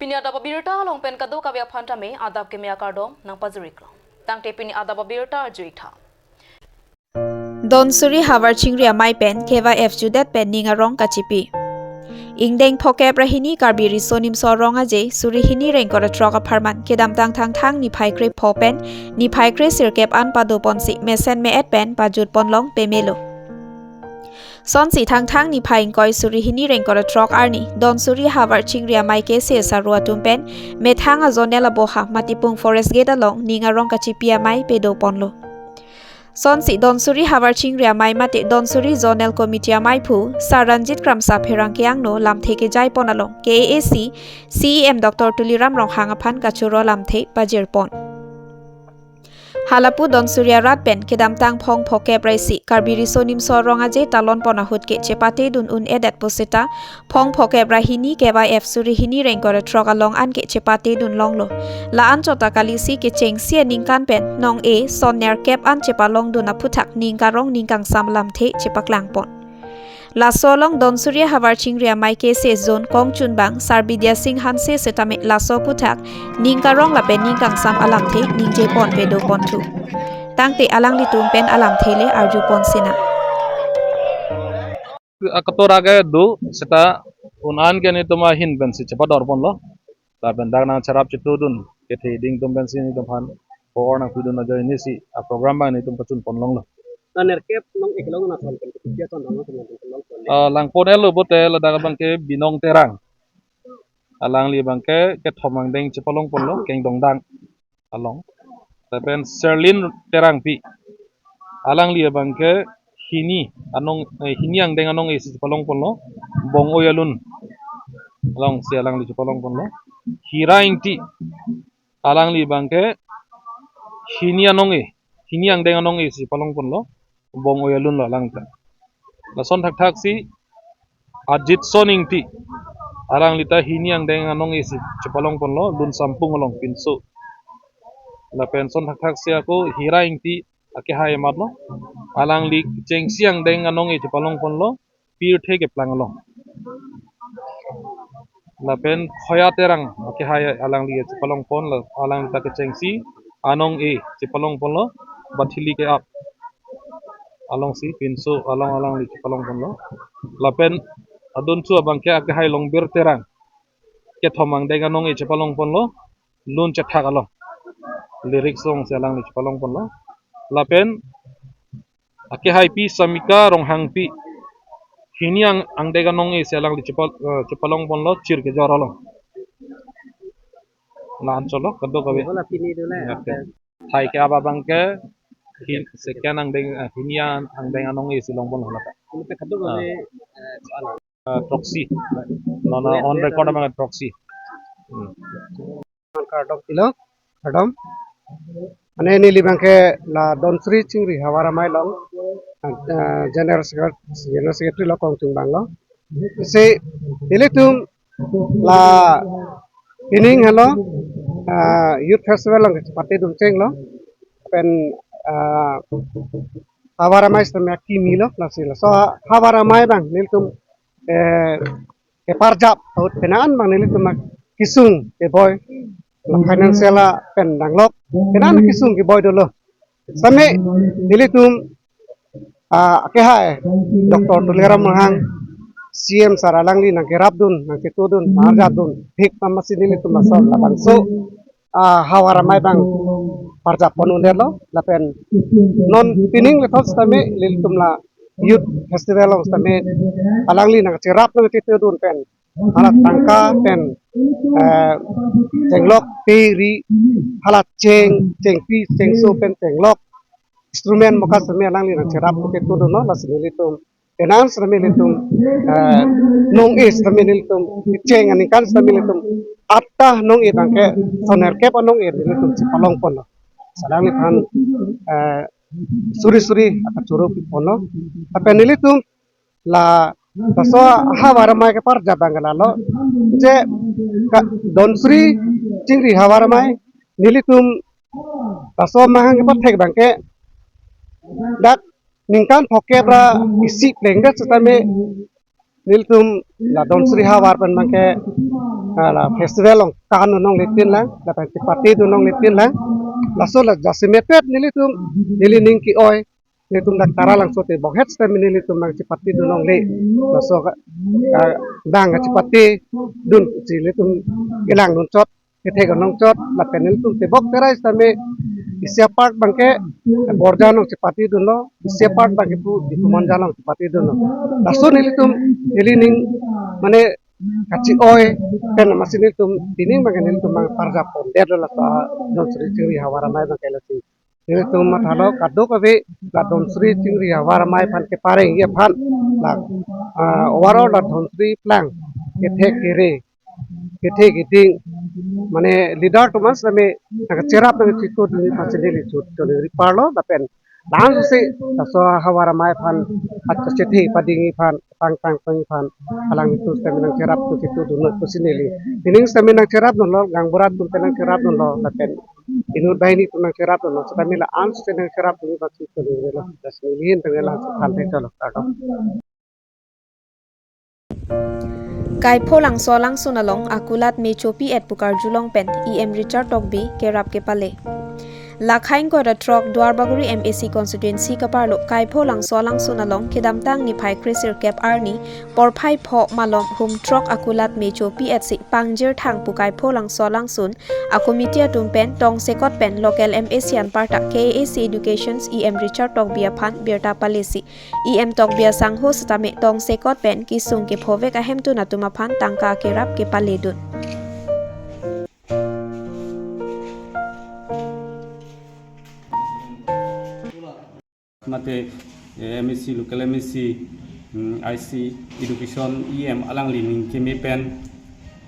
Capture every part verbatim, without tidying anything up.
Pini adap abirta along pen kadokave aphan tame adap keme akardom nangpajiriklo. Tangte pini adap abirta arjuitha. Donsuri Havar Chingri Amei pen K Y F judet pen ning arong kachipi. Ingdeng phokep ra hini Karbi Riso Nimso Rong Aje suri hini rengkor throk apharman kedamtang Thangthang niphai krepho pen niphai kresirkep an padoponsi mesen me-et pen pajutpon long pemelo. Sonsi Thangthang niphai ingkoi suri hini rengkor throk arni Donsuri Havar Chingri Amei K C S aru atum pen methang a zonal aboha Matipung Forest Gate along ning arong kachipi amei pedoponlo. Sonsi Donsuri Havar Chingri Amei mate Donsuri Zonal Committee ameiphu Sir Ranjit Kramsa pherangke angno lamthe kejaipon along K A A C C E M Doctor Tuliram Ronghang aphan kachoro lamthe pajirpon. Halapu Donsuri arat pen kedamtang phong phokep ra isi Karbi Riso Nimso Rong Aje talonpon ahut ke chepatedun un-edet pusita phong phokep ra hini K Y F suri hini rengkor throk along an ke chepatedun longlo. La-an chot ta kalisi kechengsi aningkan pen nong-e son nerkep an chepalongdun aphuthak ning karong ning kangsam lamthe chepaklangpon. Laso along Donsuri Havar Chingri Amei K C S Zone kongchunbang Sir Bidya Singh Hanse setame laso aphuthak ning karong lapen ning kangsam alamthe ningjepon pedoponthu. Tangte alanglitum pen alamthe le arjupon sina. Akator age do seta un-an ke netum ahin pensi chepadorponlo. Lapen dak nangcherap chetudun kethe ding atum pensi netum aphan por nangpidun ajoine si a program abang netum pachunpon longlo. La nerkep nong-e kelong ason pen ketia son rong ason pen kelong pon. Ah, langpon elo bote ladak abang ke Binong Terang. Alangli abang ke kethom angdeng chepalongponlo, Kengdongdang along. Lapen Serlin Terangpi. Alangli abang ke hini anong, eh, hini angdeng anong-e si chepalongponlo, Bong-oi alun alongsi alangli chepalongponlo. Hira Ingti. Alangli abang ke hini anong-e, hini angdeng anong-e si chepalongponlo, Bong-oi alunlo alangta. Lason thakthaksi Ajitson Ingti. Alangli ta hini angdeng anong-e si chepalongponlo, Lunsampung along pinso. Lapen son thakthaksi ako Hira Ingti akehai amatlo. Alangli kechengsi angdeng anong-e chepalongponlo, Pirthe Keplang along. Lapen Khoya Terang akehai alangli chepalongpon, la alangli ta kechengsi anong-e chepalongponlo, Bathili ke-ap alongsi pinso along alangli chepalongponlo. Lapen adunso abang ke akehai Longbir Terang kethom angdeng anong-e chepalongponlo, Lun Chethak along. Lyrics alongsi alangli chepalongponlo. Lapen akehaipi Samika Ronghangpi. Hini ang, angdeng anong-e si alangli chepal, eh, chepalongponlo, Chirkejor along. La-an chotlo, kadokave. Bola pini dulu ya. Ya, oke. Hai ke aba abang ke, hi-, second angdeng, eh, hini ang, angdeng anong-e si longponlo lata. Ini ke kadokave, eh, soal. Eh, proxy. Nona on record abang proxy. Hmm. Kardom pilo, kardom. Mane neli abang ke la Donsuri Chingri Havar Amei along, eh, General Secretary, General Secretary lo kongchungbang lo. Si nelitum la pining helo, eh, Youth Festival along chepatedun chenglo. Pen, eh, Havar Amei sitame akimi lo, lasi laso Havar Amei abang nelitum, eh, keparjap ahut penang abang nelitum kesung keboi, la financial pen danglok, penang kesung keboi dolo. Sitame nelitum, ah, akehai Doctor Tuliram Ronghang, C M sir alangli nangkerapdun, nangchetudun, nangparjapdun, thik pamasi nelitum laso labangso, ah, Havar Amei abang parjappon un-edetlo, lapen non pining lethot sitame nelitum la Youth Festival along sitame alangli nangcherap nangchetudun pen hala tangka pen, eh, chenglok pe ri, hala cheng, chengpi, chengso pen chenglok, instrument moka sitame alangli nangcherap nangchetudunlo, lasi nelitum penang sitame nelitum, eh, nong-e sitame nelitum, cheng aningkan sitame nelitum, atta nong-e abang ke son nerkep anong-e nelitum chepalongponlo. Si alangliphan, eh, suri suri akachoro piponlo. Lapen nelitum la laso Havar Amei keparjap abang ke lalo, je ka Donsuri Chingri Havar Amei nelitum laso amahang kepathek abang ke dak ningkan phokep ra isi plengdet sitame nelitum la Donsuri Havar pen abang ke ah, la festival along kan-un longle tin lang, lapen chepatedun longle tin lang. Laso la jasemet pet nelitum, neli ning ke-oi, nelitum dak Taralangso tebok het sitame nelitum nangchepatedun longle. Laso ka, ah, bang chepatedun si nelitum kelangdun chot, kethek-un long chot, lapen nelitum tebok terai sitame isi apart abangke Borjan along chepatedunlo, isi apart abangke pu Diphu Manja along chepatedunlo. Laso nelitum, neli ning mane kachi-oi pen amatsi nelitum pining abangke nelitum abang parjap pondetlo laso Dhonsri Chingri Havar Amei abangke lasi. Nelitum mathalo kadokave la Dhonsri Chingri Havar Amei aphan kepareng aphan la, ah, overall la Dhonsri aplang kethek kere, kethe keding, mane leader atum an sitame nangcherap nangchitudun aphansi neli chut choningri parlo, lapen langsose laso Havar Amei aphan, at chethe pading aphan, tang tang peng aphan, alanglitum sitame nangcherap nangchitudun pusi neli. Pining sitame nangcherapdunlo, gaonbura atum sitame nangcherapdunlo, lapen inut banghini atum nangcherapdunlo, sitame la-an sitame nangcherapdun aphansi choningrilo, das neli hin tangela sithan thek cholo, kardom. Kaipholangso alangsun along akulat me chopi-et pu karjulong pen E M Richard Tokbi kerap kepale. Lakhain kora throk Duarbagori M A C constituency kaparlo Kaipholangso alangsun along kedamtang niphai kresirkep arni porphai pho malom hum throk akulat me chopi-et si pangjir thang pu Kaipholangso alangsun a committee atum pen tongsekot pen local M A C anparta K A A C educations E M Richard Tokbi aphan birta palesi. E M Tokbi asangho sitame tongsekot pen kesung kephovek ahemtun atum aphan tangka kerap kepaledun. Mate, eh, M A C, local M A C, mm, I C, education, E M, alangli ning keme pen,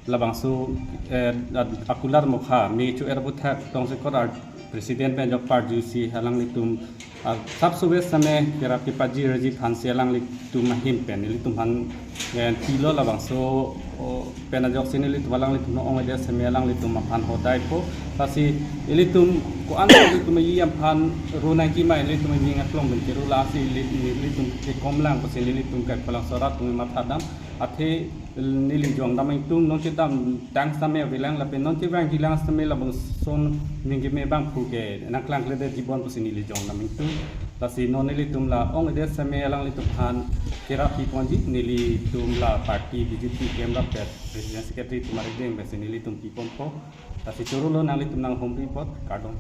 labangso, eh, ad-, akulat mokha, me cho-er aputhak, tongsekot art president pen jok parjusi, alanglitum, ah, sap suwe same, kerap kepajirji aphansi alanglitum ahin pen, ilitum aphan, eh, pilo labangso, o, pen ajoksi nelitum alanglitum ong-edet sitame alanglitum aphan hodai po. Lasi ilitum ko-an ilitum E M aphan ru nangkimai ilitum ning aklong pen keru lasi ili-, ilitum kekom lang pusi ilitum Kaipholangso arat atum mathadam. Athe neli jongdam ingtung, non chedamtang sitame avelang lapen non chevangjilang sitame labangson ning keme abang phu ke nangklangkledet jibon pusi neli jongdam ingtung. Lasi non nelitum la ong-edet sitame alanglitum aphan kerap piponji, nelitum la party B J P kemrap pen president secretary atum arideng pensi nelitum piponpo. Lasi chorolo nanglitum nanghumri apot, kardom.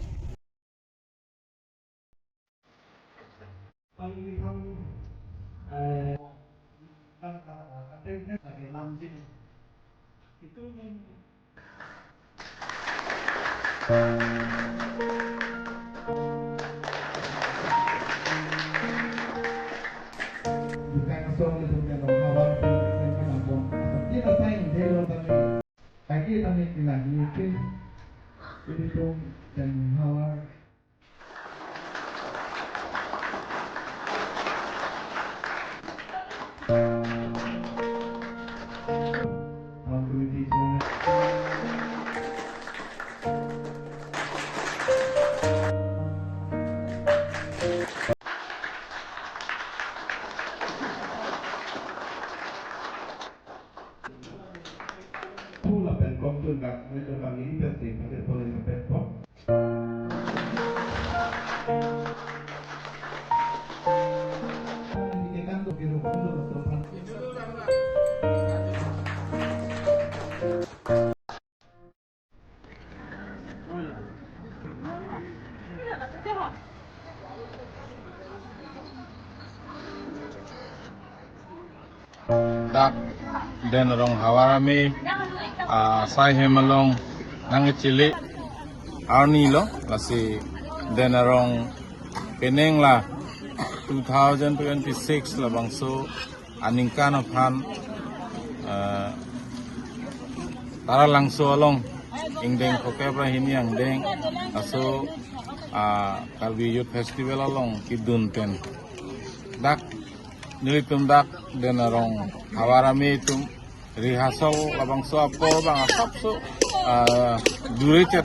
Pula pen kom tun dak, meter kami ini penting, pakai pola yang pen kom. Dak Den Arong Havar Amei, ah, asai hem along nangchele arni lo, lasi Den Arong penang la two thousand twenty-six labangso aningkan aphan, eh, Taralangso along ingdeng phokep ra hini angdeng aso, ah, Karbi Youth Festival along kedun pen dak nelitum dak Den Arong Havar Amei atum rehearsal labangso apor abang asapso, ah, dure chet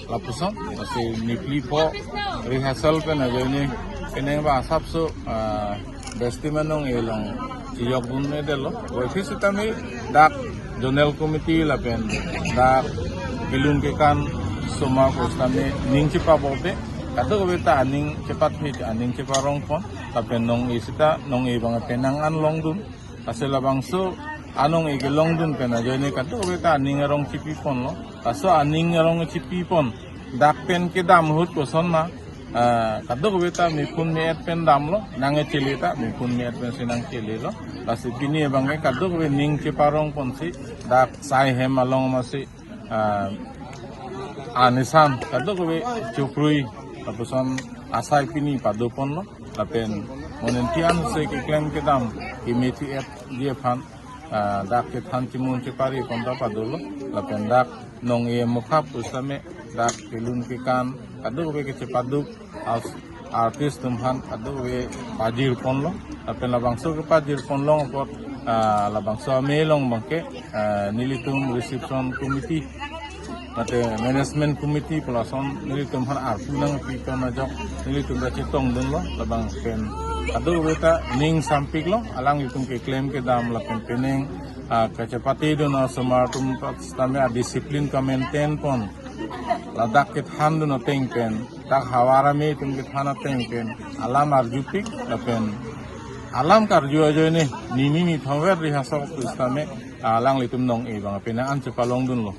lapuson, lasi niphli pho rehearsal pen ajoine penang abang asapso, ah, besti manung elong chiyokdun-edetlo. Waisi sitame dak Zonal Committee lapen dak kelun kekan osomar pusitame ning chepabobe, kadokave ta aning chepathe, aning cheparongpon, lapen nong-e seta nong-e abang penang an longdun. Lasi labangso anong-e kelongdun pen ajoine kadokave ta aning arong chipiponlo. Laso aning arong chipipon dak pen kedam ahut koson ma, ah, kadokave ta mephun me-et pen damlo, nangkechele ta mephun me-et pensi nangchelelo. Lasi pini abangke kadokave ning cheparongponsi dak sai hem along masi, ah, anisan kadokave chokrui lapuson asai pini padoponlo. Lapen mo ningkan an se keklem kedam kemethi-etji aphan, ah, dak kethan chimun chepari pon ta padolo. Lapen dak nong-e mukhap pusitame dak kelun kekan kadokave kechepaduk, artist atum aphan kadokave pajirponlo. Lapen labangso kepajirpon along apot, ah, labangso amei along abangke, ah, nelitum reception committee mate management committee pu lason nelitum aphan arpu nangpipon ajok nelitum ta chetongdunlo. Labang pen kadokave ta ning sampiklo, alanglitum keklem kedam lapen penang, ah, kachepatedun osomar atum pusitame a-discipline ka-maintain pon, ladak kethandun ateng pen, dak havar amei atum kethan ateng pen alam arjupik lapen alam karju ajoine nini nithom ver rehearsal pusitame alanglitum nong-e abang penang an chepalongdunlo.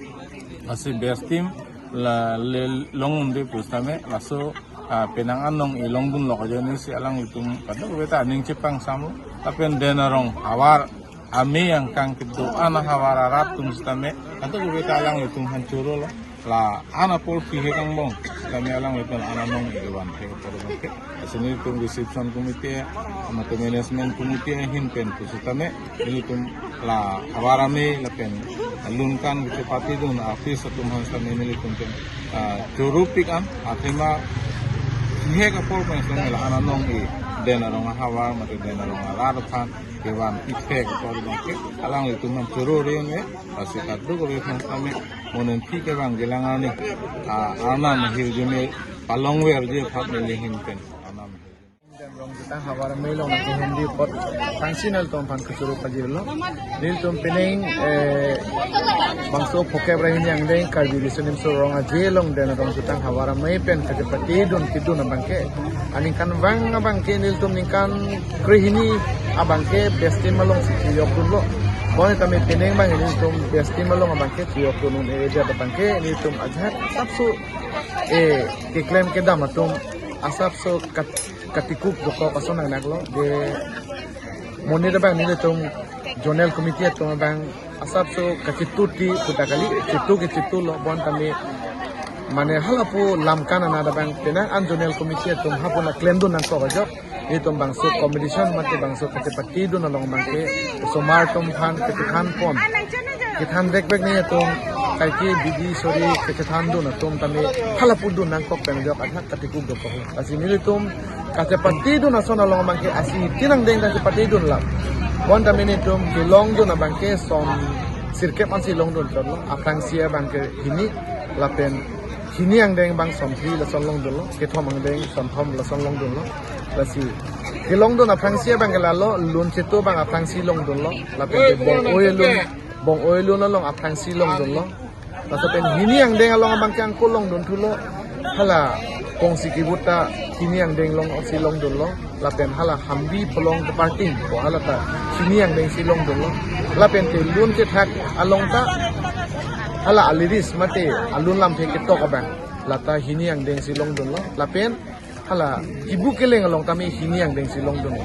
Lasi best team la le longdunde pusitame laso, ah, penang an nong-e longdunlo ajoine si alanglitum kadokave ta aning chepangsamlo. Lapen den arong havar amei angkang kedo-an ahavar arat atum sitame kadokave ta alanglitum aphan chorolo. La-an apor pihek angbong sitame alanglitum la-an anong-e vanthek apor abangke. Lasi nelitum reception committee mate management committee ahin pen pusitame nelitum la havar amei lapen lun kekan kachepatedun artist atum aphan sitame nelitum pen, ah, choropik an athema pihek apor pen sitame la-an anong-e den arong ahavar mate den arong arat aphan kevan pithek apor abangke alanglitum aphan chorore ne. Lasi kadokave aphan sitame mo ningkan ke abang kelang arni, ah, Arnam ahirjume palongverji aphan neli ahin pen Arnam ahirjume. Den arong jutang havar amei along nangkehumri apot aphrangsi nelitum aphan kachoro pajirlo. Nelitum penang, eh, bangso phokep ra hini angdeng Karbi Riso Nimso Rong Aje along den arong jutang havar amei pen kachepatedun kedun abangke, aningkanvang abangke nelitum ningkan krehini abangke best team alongsi chiyokdunlo. Bonta me penang abang nelitum best team along abangke chiyokdun un-e abangke nelitum ajahak asapso, eh, keklem kedam atum asapso kat- katikuk dokok ason nangnaklo. De mo neli abang nelitum zonal committee atum abang asapso kachituti puta kali, chitu ke chitulo bonta me mane halapu lamkan anat abang penang an zonal committee atum hapu nangklemdun nangkok ajok. Nelitum bangso competition mate bangso kachepatedun along abangke osomar atum aphan kachethanpon, kethan vekvek nelitum kaike bidi sori kachethandun atum tame halapu dun nangkok pen ajok ajahak katikuk dokok. Lasi nelitum kachepatedun ason along abangke asi tin angdeng ta chepatedunlo. Bonta me nelitum kelongdun abangke som sirkep ansi longdun chotlo. Aphrangsi abangke hini lapen hini angdeng abang somphli lason longdunlo. Kethom angdeng somthom lason longdunlo. Lasi kelongdun aphrangsi abangke lalo, lun chetu abang aphrangsi longdunlo. Lapen ke bong-oi lun, bong-oi lun along aphrangsi longdunlo. Laso pen hini angdeng along abangke angko longdun thulo. Hala kongsi kibut ta hini angdeng alongsi longdunlo. Lapen hala hambi polong keparting ko hala ta hini angdengsi longdunlo. Lapen te lun chethak along ta hala aliris mate alun lamthe ketok abang lata hini angdengsi longdunlo. Lapen hala kibu keleng along tame hini angdengsi longdunlo.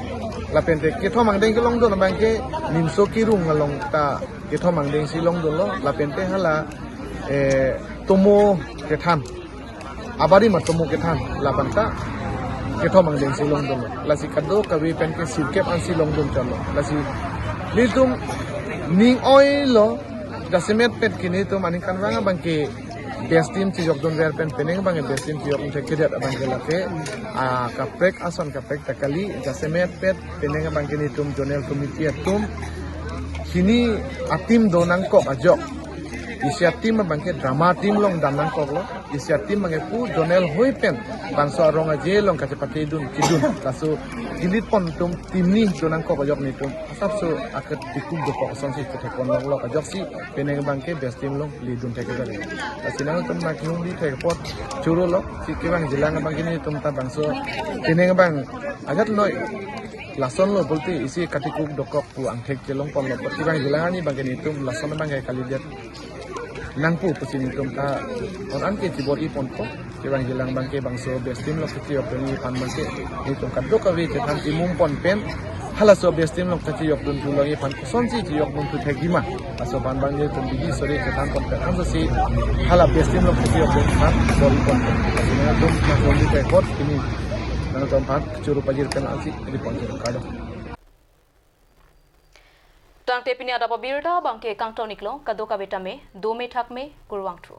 Lapen te kethom angdeng kelongdun abangke Nimso Kirung along ta kethom angdengsi longdunlo. Lapen te hala, eh, tomo kethan, abari ma tomo kethan labang ta kethom angdengsi longdunlo. Lasi kadokave pen ke sirkep ansi longdun chotlo. Lasi nelitum ning oilo, jasemet pet ke nelitum aningkanvang abangke best team chiyokdunver pen penang abangke best team chiyokdun thek kedet abangke lake, ah, kaprek ason kaprek ta kali, jasemet pet penang abangke nelitum zonal committee atum hini a-team do nangkok ajok Isi a-team abangke drama team along dam nangkoklo. Isi a-team abangke pu zonal hoi pen bangso arong aje along kachepate dun chidun. Laso kilit pon atum team ni dun nangkok ajok nelitum asapso akatipuk dokok asonsi chethek pon longlok ajoksi penang abangke best team along ledun thek kejai. Lasi nangtum nangkihumri thek apot chorolo, si kevang jilang abangke nelitum ta bangso penang abang ajat noi. Lason lo pulote isi katipuk dokok pu angthek chelong ponlo, kevang jilang arni abangke nelitum lason abangke kalidet nangpo pusi nelitum ta non anke chibor-i ponpo. Kevang jilang abangke bangso best team along kachejokdunji aphan abangke nelitum kadokave chethan imum pon pen halaso best team along kachejokdun thu longji aphan kosonsi chejokdun thu thekji ma, laso aphan abang nelitum bidi sore chethan pon pen ansose hala best team along kachejokdun aphan bor-i ponpo. Lasi nangtum nangkihumri thek apot pini nangtum aphan choro pajir pen ansi report choro kado. Tangte pini adap abirta abangke kangton-iklo, kadokave tame dome thakme, kurvangthu.